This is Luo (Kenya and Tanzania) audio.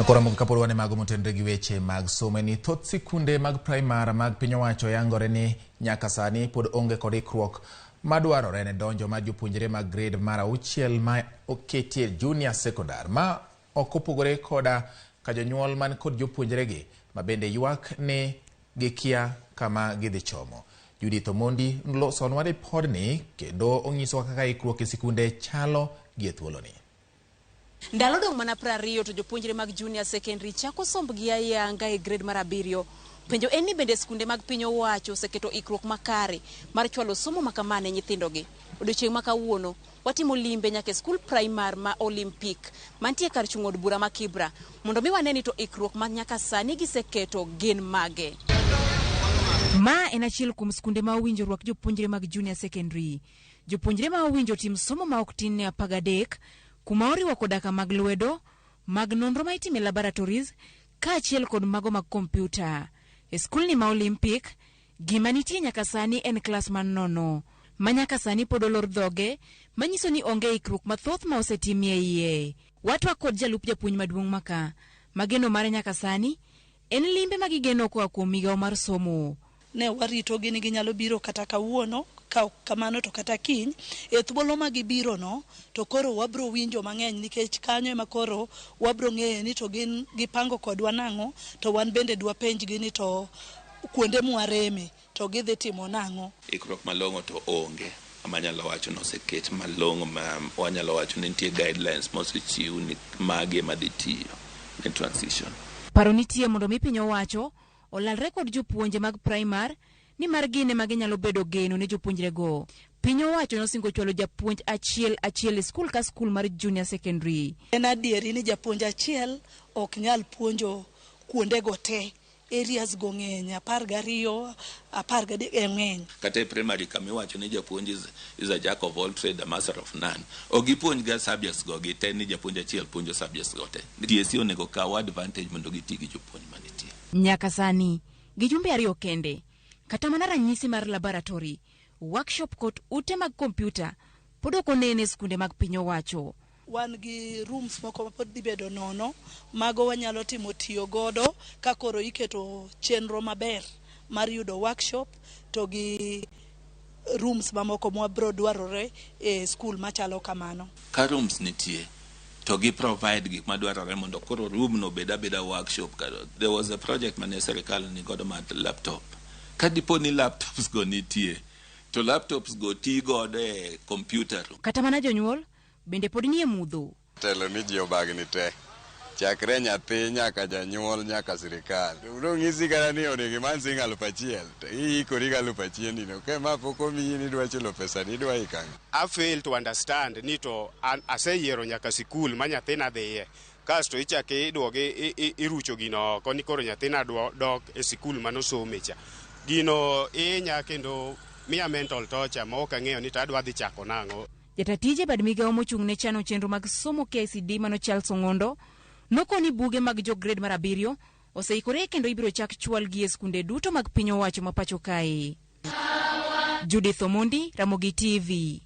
Koro kapod wan e mago motenore gi weche mag somo ni thoth sikunde mag primar mag piny owacho yangore ni nyaka sani pod onge kod ikruok madwarore ne donjo mar jopuonjre mag grade mar auchiel ma oketie junior secondary ma ok opogore koda ka jonyuol man kod jopuonjregi ma bende ywak ni gikia kama gidhi chomo. Judith Omondi losonwa ripodni kendo onyisowa kaka ikruok e sikunde chalo gi e thuoloni. Ndalo dong' mana 20 to jopuonjre mag junior secondary chako sombgi ayanga e grade mar abiriyo. Penjo en ni bende skunde mag piny owacho oseketo ikruok makare mar chwalo somo ma kama ne nyithindogi. Odiochieng' ma kawuono watimo limbe nyaka e skul primar ma Olympic mantie kar chung' od bura ma Kibra mondo mi wane ni to ikruok ma nyaka sani giseketo gin mage. Ma en achiel kuom skunde ma owinjo rwak jopuonjre mag junior secondary. Jopuonjre ma owinjo tim somo ma ok tin ne 13 kuma oriwo koda ka mag lwedo, mag nonro ma itime laboratories, kaachiel kod mago mag kompyuta. E skulni ma Olympic, gima nitie nyaka sani en klas man nono, ma nyaka sani pod olor dhoge, manyiso ni onge ikruok mathoth ma osetimie iye. Watwak kod jalup japuonj maduong' maka, ma geno mare nyaka sani en limbe ma gigeno koa kuom migawo mar somo. Ne waritogi ni ginyalo biro kata kawuono, ka ok kamano to kata kiny. E thuolo ma gibiro no, to koro wabro winjo mang'eny nikech kanyo ema koro wabro ng'eyo ni to gin gipango kodwa nang'o, to wan bende dwapenjgi ni to kuonde mwareme to gidhi timo nang'o. Ikruok malong'o to onge manyalo wacho ni oseket malong'o ma wanyalo wacho ni nitie guidelines mosechiw ni magi ema dhi tiyo ne transition. Paro nitie mondo mi piny owacho olalre kod jopuonje mag primar nimar gin ema ginyalo bedo geno ne jopuonjrego. Piny owacho nosingo chwalo japuonj achiel achiel e skul ka skul mar junior secondary. En adieri ni japuonj achiel ok nyal puonjo kuondego te. Areas go ng'eny, 12, 13 ng'eny. Kata e primary kama iwacho ni japuonj is a jack of all trade, a master of none. Ok gipuonj ga subjects go gi te ni japuonj achiel puonjo subjects go te. TSC onego kaw advantage mondo giti gi jopuonj manitie. Nyaka sani, gi jumbe ariyo kende, kata mana ranyisi mar laboratory, workshop kod ute mag kompyuta pod ok onene e skunde mag piny owacho. Wan gi rooms moko ma pod dhi bedo nono, mago wanyalo timo tiyo godo ka koro iketo chenro maber mar yudo workshop to gi rooms mamoko mwabro dwarore e skul machalo kamano. Ka rooms nitie to gi provide gik madwarore mondo koro room no obed abeda workshop. There was a project mane sirikal ni godo mar laptop. Ka dipo ni laptops go nitie, to laptops go ti godo e computer room. Kata mana jonyuol bende pod nie mudho. Telo ni ji obagni te. Chakre nyathi nyaka janyuol nyaka sirikal. Nong'isi kata ni onego imany siling 1000 to iikori gi 1000 no. Ka ma pok omiyi ni idwa chulo pesa ni idwa iko ang'o? I fail to understand ni to an aseyiero nyaka sikul ma nyathina dhiye. Kasto ichako iduoge irucho gino oko ni koro nyathina dok e sikul manosome cha. Gino inya kendo miya mental torture ma ok ang'eyo ni to adwa dhi chako nang'o. Jata tije bad migawo mochung' ne chano chenro mag somo KICD mano Charles Ong'ondo nokoni buge mag jo grade mar abiriyo oseikore kendo ibiro chak chwalgi e skunde duto mag piny owacho ma pacho kae. Judith Omondi, Ramogi TV.